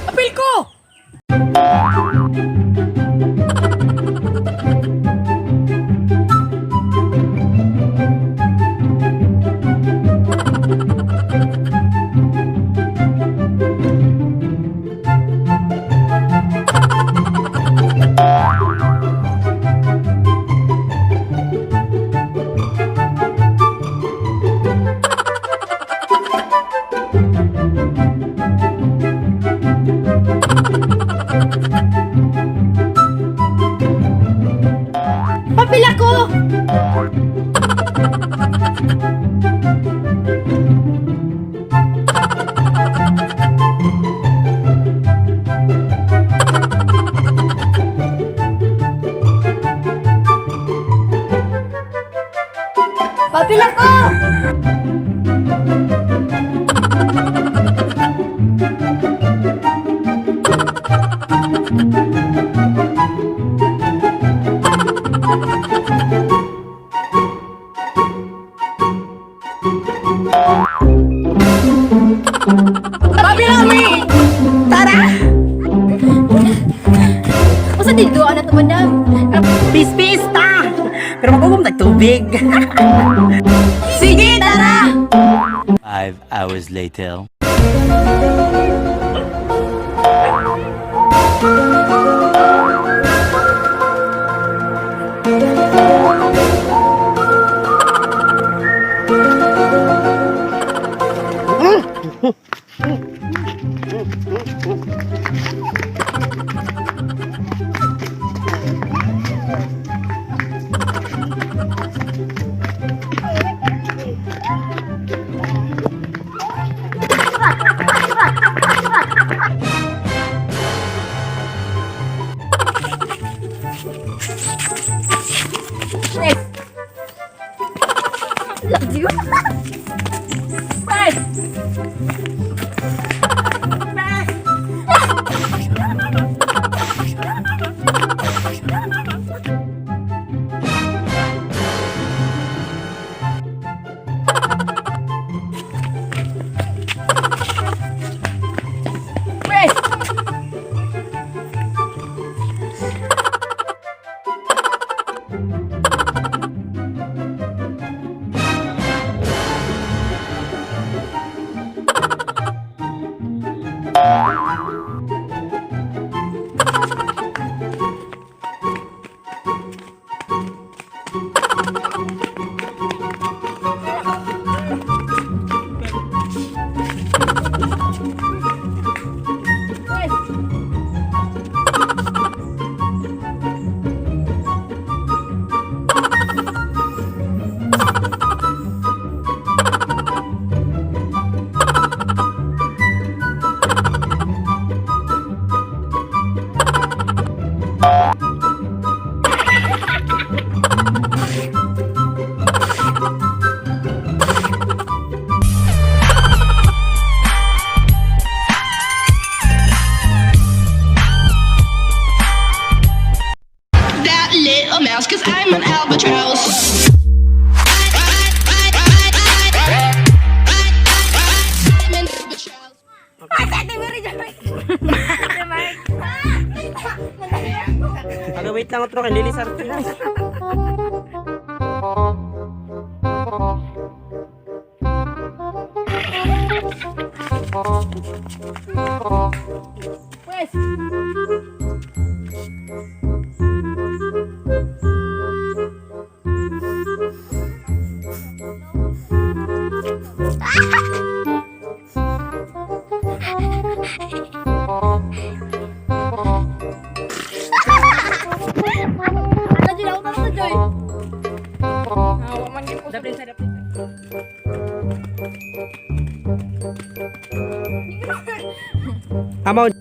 Apil ko! Papel ako! Papel ako! Papel kami! Tara! Usa din duha na to, madam. Peace, peace ta! Pero mag-ugom tag tubig. Sige, tara! 5 hours later. Love you. Pres! Pres! That little mouse, 'cause I'm an albatross. I'm an albatross. Aga, wait lang, otro kay Lily Sartre. Pwes. Ano dyan ako na Joy? Amaw.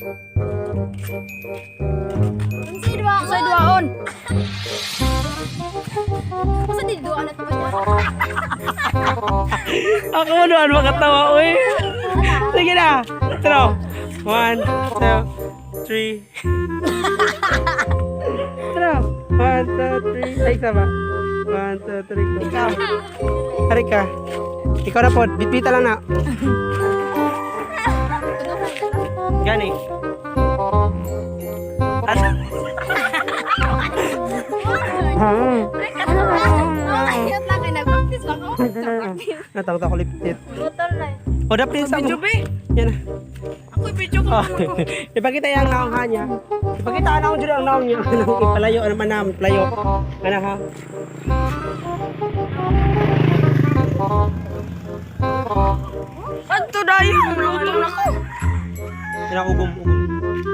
Unsay duwaon? Unsay duwaon? Usa di duwa na to ba? Ako mo naman makatawa, uy. Sige na. Tara. One, two, three. Tara. One, two, three. Ay, sama. One, two, three, go. Ikaw. Hari ka. Ikaw na po. Bitbita lang na. Gani. Ano? Ay, lang kay nag-practice pa ko. Natawa ako lipit. Motor na. O, dapat sa mo. Yan na. Ako video ko. Oh. Ipakita yung naong ha niya. Ipakita ang naong dyan ang naong niya. Ipalayo, ano man naman, palayo. Ano ha? Adto dayon, luto na ko. Yan ako ugom, ugom.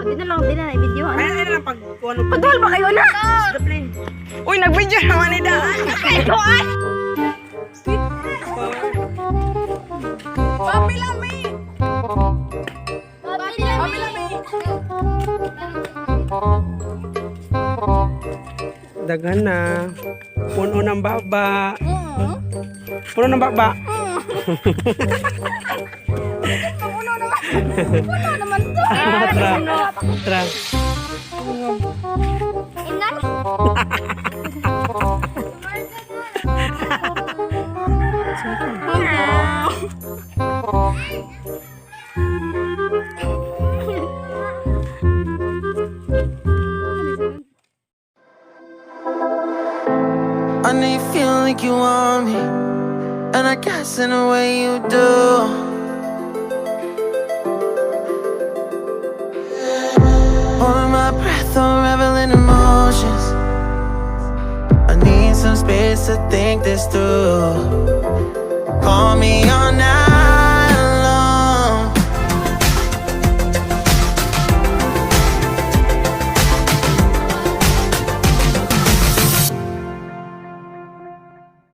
Di na lang, di na i-video. Ay, ay na lang pag kung ano. Padol ba kayo na? Uy, nag-video naman ni Daan. Kayo ay. Papi lami. Papi Papi lami. Daghan na. Puno ng baba. Puno ng baba. Puno naman. Puno naman to. Tara. Tara. Inan. I know you feel like you want me, and I guess in a way you do. Holding my breath, unraveling emotions. I need some space to think this through. Call me all night.